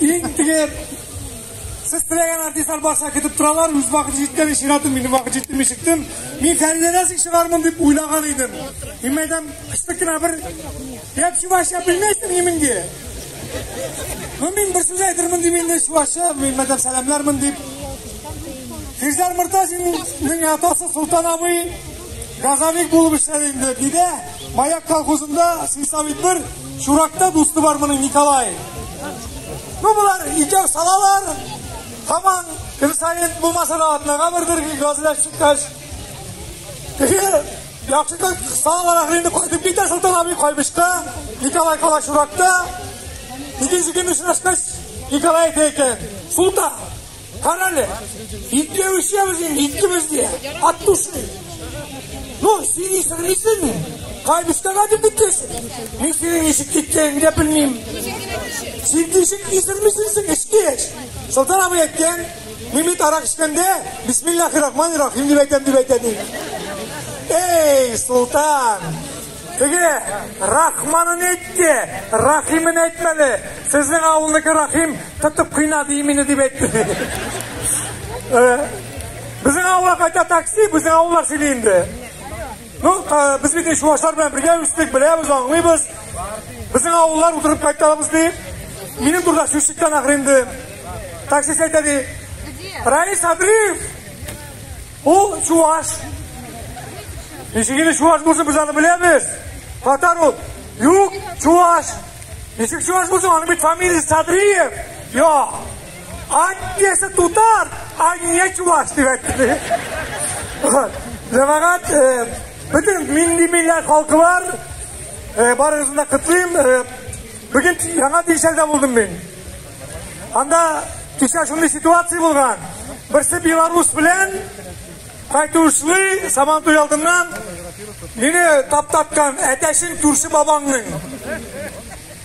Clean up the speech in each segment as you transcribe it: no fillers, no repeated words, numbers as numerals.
Иң теге сез теләгән артистлар барса көтеп торалар, үз вакыты җиткән, чиратым, минем вакыт җитте, мин чыктым. Мин Фәридәдән соң чыгармын дип уйлаган идем. Мин әйтәм, кыштык кына бер я чувашча белмәйсең нимеңгә. Ну, мин бер сүз әйтермен дим инде чувашча, мин мәдәм сәламләрмен дип. Фирзәр Мортазинның атасы Султан абый газовик булып эшләде инде. Диде, Маяк колхозында сельсовет бер Чуракта дусты бар моның Николай. Ну, булар икәү салалар. Һаман көн саен булмаса да атнага бердер газлап чыккач. Теге яхшы салалар ахыры инде кайтып китә Султан абый Кайбычка, Николай кала Чуракта. Икенче көнне очрашкач, Николай әйтә икән, Султан, Карале, икәү эчәбез инде, икебез дә, от души. Ну, син исермисеңме? Кайбычка кайтып киткәнсең. Мин синең ничек киткәнеңне дә белмим. Син ничек исермисең, эчкәч. Солтан абый әйткән, мин бит арак эчкәндә, Бисмиллахир-рахманир-рахим дип әйтәм дип әйтә ди. Эй, Султан! Теге Рахманын әйтте, Рахимен әйтмәде. Сезнең авылныкы Рахим тотып кыйнады мине дип әйтте. Безнең авылга кайта такси, безнең авыллар сөйли инде. Ну, без бит чувашлар белән бергә үстек, беләбез, аңлыйбыз. Безнең авыллар утырып кайтабыз ди. Минем турыда сүз чыккан ахыр инде. Таксист әйтә ди. Раис Садриев, ул чуваш. Ничек инде чуваш булсын, без аны беләбез. Татар ул. Юк, чуваш. Ничек чуваш булсын, аның бит фамилиясе Садриев. Юк. Әткәсе тутар, а не чуваш дип әйтте. Җәмәгать, бөтен милли милләт халкы бар. Барыгызны да котлыйм. Бүген яңа Тикшәлдә булдым мин. Анда кичә шундый ситуация булган. Берсе Беларус белән кайтушлый Сабантуй алдыннан мине таптаткан әтәчен күрше бабаңның.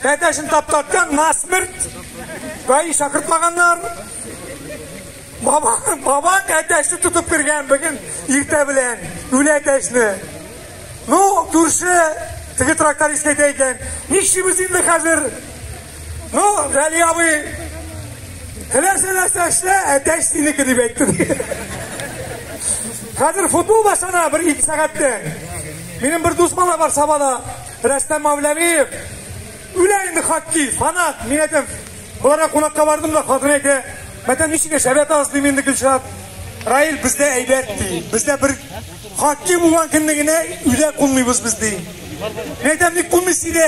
Әтәчен таптаткан насмерть. ГАИ чакыртмаганнар. Бабаң, бабаң әтәчне тотып кергән бүген иртә белән. Үлә әтәчне. Ну, күрше теге тракторист әйтә икән, нишлибез инде хәзер? Ну, Вәли абый, теләсә нәрсә эшлә, әтәч синеке дип әйтте. Хәзер футбол башлана бер ике сәгатьтән. Минем бер дус бала бар Сабада, Рәстәм Мавләвиев. Үлә инде хоккей, фанат. Мин әйтәм, боларга кунакка бардым да, хатын әйтә, мәтәм ничек яшәп ятасыз дим инде Гөлшат. Раил бездә әйбәт ди. Бездә бер хоккей булган көнне генә өйдә кунмыйбыз без ди. Мин әйтәм, ник кунмыйсыз өйдә?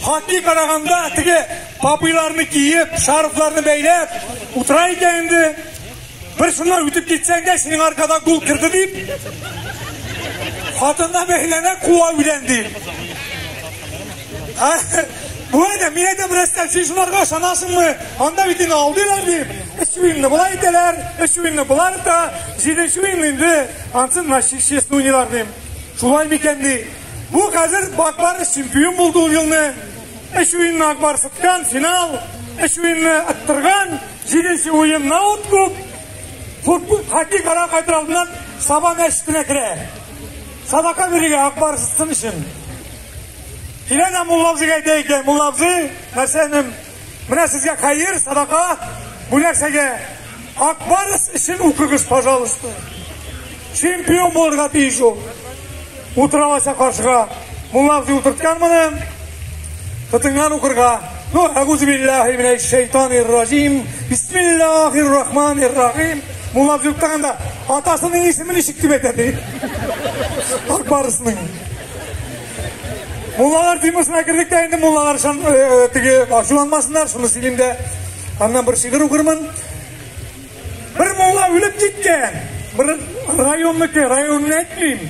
Хоккей караганда теге папыйларны киеп, шарфларны бәйләп утыра икән инде. Бер шуннан үтеп китсәң дә, синең аркада гол керде дип, хатынна бәйләнә, куа өйдән ди. Бу әйтә, мин әйтәм, Рәстәм, син шуларга ышанасыңмы? Анда бит инде алдыйлар дип. Өч уенны болай итәләр, өч уенны болар да, җиденче уенны инде ансын на честно уйныйлар дим. Шулай микән ди. Бу хәзер Бакбарыс чемпион булды ул елны. Өч уенны Акбарыс откан, финал. Өч уенны оттырган, җиденче уен на откуп. Футбол, хоккей кара кайтыр алдыннан Саба мәчетенә керә. Садака бирергә Акбарыс отсын өчен. Килә дә мулла абзыйга әйтә икән, мулла абзый, нәрсә энем, менә сезгә хәер, садака, бу нәрсәгә Акбарыс өчен укыгыз, пожалуйста. Чемпион булырга тиеш ул. Утыра аласа каршыга. Мулла абзый утырткан моны. Тотынган укырга. Ну, әгузу биллахи минәш шайтанир раҗим. Бисмиллахир рахманир рахим. Мулла абзый укыганда атасының исеме ничек дип әйтә ди. Акбарысның. Муллалар темасына кердек тә инде муллалар шан, теге ачуланмасыннар, шуны сөйлим дә. Аннан бер шигырь укырмын. Бер мулла үлеп киткән. Бер районныкы, районны әйтмим.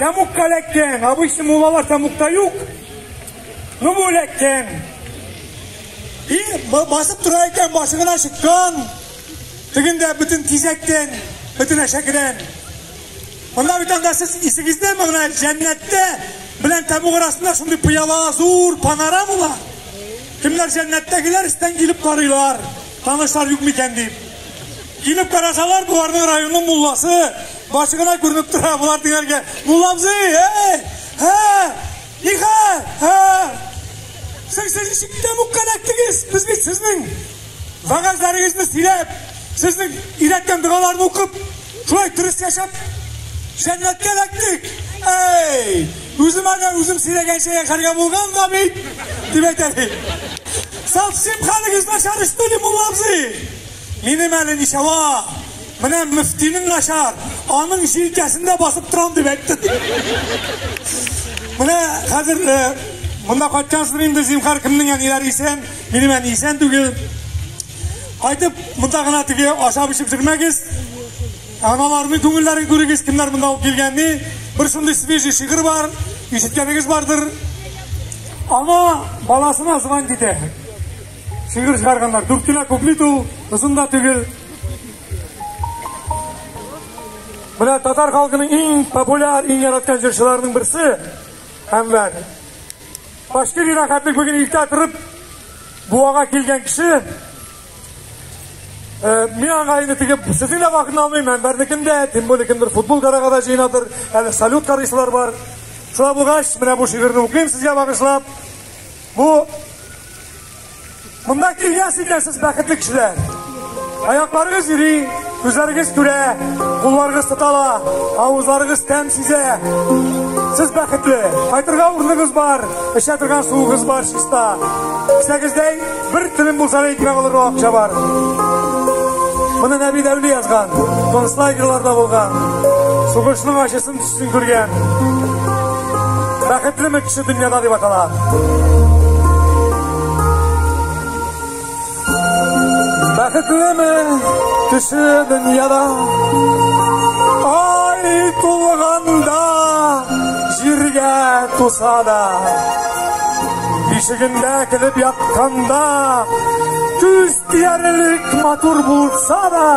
Тәмукка эләккән. Обычно муллалар тәмукта юк. Ну бу эләккән. И басып тора икән, башы гына чыккан. Тегендә бөтен тизәктән, бөтен әшәкедән. Монда бит анда сез исегездәме менә җәннәттә белән тәмуг арасында шундый пыяла зур панорама бар. Кемнәр җәннәттәгеләр өстән килеп карыйлар, танышлар юк микән дип. Килеп карасалар, боларның районның мулласы башы гына күренеп тора. Болар дигәнгә, мулла абзый, эй, һә, нихәл, һә. Сез сез ничек тәмугка эләктегез? Без бит бит сезнең вәгазьләрегезне сөйләп, сезнең өйрәткән догаларны укып, шулай дөрес яшәп, җәннәткә эләктек. Әй, үземә дә үзем сөйләгәнчә яшәргә булган да бит, дип әйтә ди. Совсем хәлегез начар что ли, мулла абзый? Минем әле ничава, менә мөфтинең начар, аның җилкәсендә басып торам дип әйтте. Менә хәзер монда кайткансыздыр инде, зинһар, кемнең әниләре исән, минем әни исән түгел. Кайтып, монда гына теге ашап эчеп йөрмәгез. Аналарның күңелләрен күрегез, кемнәр монда алып килгән ни. Бер шундый свежий шигырь бар, ишеткәнегез бардыр. Ана баласына звонить итә. Шигырь чыгарганнар. Дүрт кенә куплет ул, озын да түгел. Менә татар халкының иң популяр, иң яраткан җырчыларының берсе Әнвәр. Башкирия рәхәтлек бүген иртә торып Буага килгән кеше. Мин аңа инде теге сезнең дә вакытны алмыйм, Әнвәрнекен дә, тем более кемдер футбол карарга да җыенадыр, әле салют карыйсылар бар. Шулай булгач, менә бу шигырьне укыйм сезгә багышлап. Бу монда килгәнсез икән сез бәхетле кешеләр. Аякларыгыз йөри, күзләрегез күрә, кулларыгыз тотала, авызларыгыз тәм сизә. Сез бәхетле. Кайтырга урыныгыз бар, эчә торган суыгыз бар чиста. Кесәгездә бер телем булса да икмәк алырга акча бар. Моны Нәби Дәүли язган. Концлагерьларда булган. Сугышның ачысын төсен күргән. Бәхетлеме кеше дөньяда дип атала. Бәхетлеме кеше дөньяда? Ай тулганда җиргә туса да, бишегендә килеп ятканда, күз тиярлек матур булса да,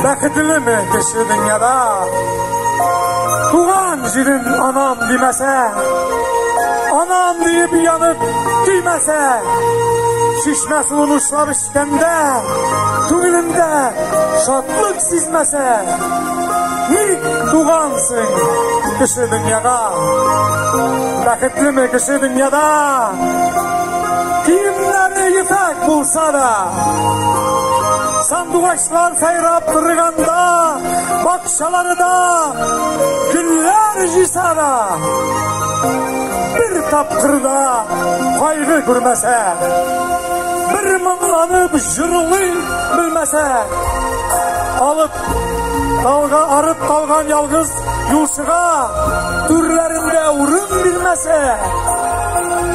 бәхетлеме кеше дөньяда? Туган җирен анам димәсә, анам диеп янып көймәсә, чишмә суын учлап эчкәндә, күңелендә шатлык сизмәсә, ник тугансың кеше дөньяга? Бәхетлеме кеше дөньяда? Киемнәре ефәк булса да, сандугачлар сайрап торганда, бакчаларда гөлләр җыйса да, бер тапкырда кайгы күрмәсә, бер моңланып җырлый белмәсә, алып талга арып талган ялгыз юлчыга түрләрендә урын бирмәсә,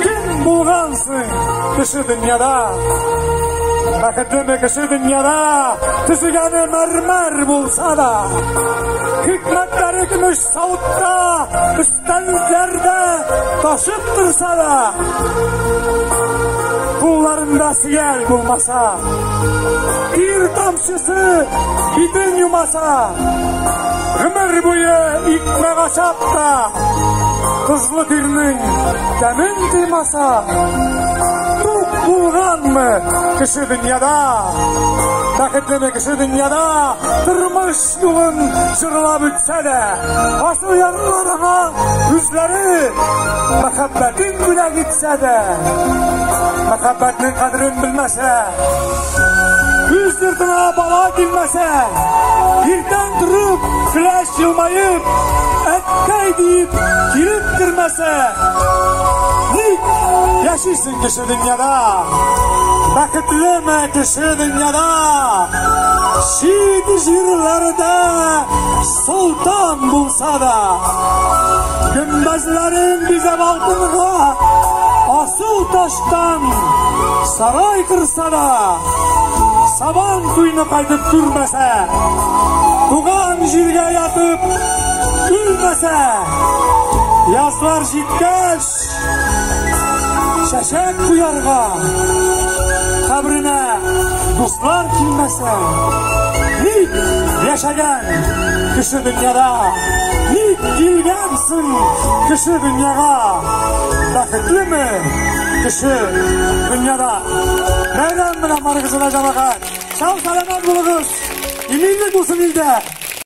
кем булгансың кеше дөньяда? Бәхетлеме кеше дөньяда? Төзегәне мәрмәр булса да, хикмәтләре көмеш савытта, өстәлләрдә ташып торса да, кулларында сөял булмаса, тир тамчысы битен юмаса, гомер буе икмәк ашап та, тозлы тирнең тәмен тоймаса, тук булганмы кеше дөньяда? Бәхетлеме кеше дөньяда? Тормыш юлын җырлап үтсә дә, асыл ярлар аңа үзләре мәхәббәтен бүләк итсә дә, мәхәббәтнең кадерен белмәсә, үз йортына бала килмәсә, иртән торып, көләч елмаеп, әткәй диеп килеп кермәсә, ник яшисең кеше дөньяда? Бәхетлеме кеше дөньяда? Чит җирләрдә солтан булса да, гөмбәзләрен бизәп алтынга, асыл таштан сарай корса да, сабан туйны кайтып күрмәсә, туган җиргә ятып үлмәсә, язлар җиткәч, чәчәк куярга, кабренә дуслар килмәсә, ник яшәгән кеше дөньяда? Ник килгәнсең кеше дөньяга? Бәхетлеме кеше дөньяда? Бәйрәм белән барыгызны да, җәмәгать! Сау сәламәт булыгыз! Иминлек булсын илдә!